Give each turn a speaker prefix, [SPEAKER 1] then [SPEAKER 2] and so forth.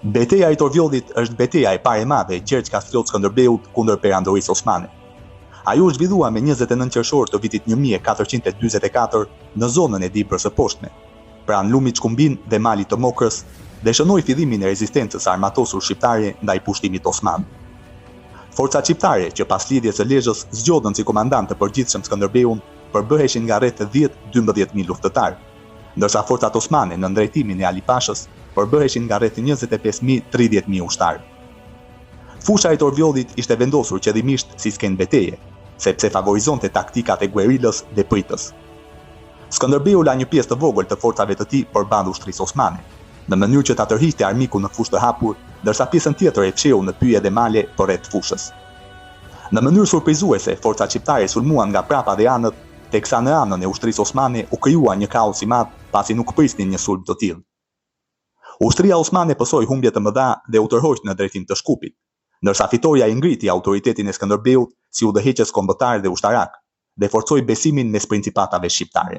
[SPEAKER 1] Beteja e Torviollit është beteja e parë e madhe e Gjergj Kastriot Skënderbeut kundër Perandorisë Osmane. Ajo u zhvillua me 29 qershor të vitit 1444 në zonën e Dibrës së Poshtme, pranë lumit Shkumbin dhe malit të Mokrës dhe shënoi fillimin e rezistencës së armatosur shqiptare ndaj pushtimit osman. Forcat shqiptare, që pas lidhjes së Lezhës zgjodhën si komandant të përgjithshëm Skënderbeun, përbëheshin nga rreth 10-12 mijë luftëtarë, ndërsa forcat osmane nën drejtimin e Ali Pashës përbëheshin nga rreth 25.000-30.000 ushtarë. Fusha e Torviollit ishte vendosur qëllimisht si skenë beteje, sepse favorizonte taktikat e guerilës dhe pritës. Skënderbeu la një pjesë të vogël të forcave të tij përballë ushtrisë osmane, në mënyrë që ta tërhiqte armikun në fushë të hapur, ndërsa pjesën tjetër e fshehu në pyje dhe male përreth fushës. Në mënyrë surprizuese, forcat shqiptare sulmuan nga prapa dhe anët, teksa në anën e ushtrisë osmane u krijua një kaos i madh pasi nuk prisnin një sulm të tillë. Ushtria osmane pësoi humbje të mëdha dhe u tërhoq në drejtim të Shkupit, ndërsa fitorja e ngriti autoritetin e Skënderbeut si udhëheqës kombëtar dhe ushtarak dhe forcoi besimin mes principatave shqiptare.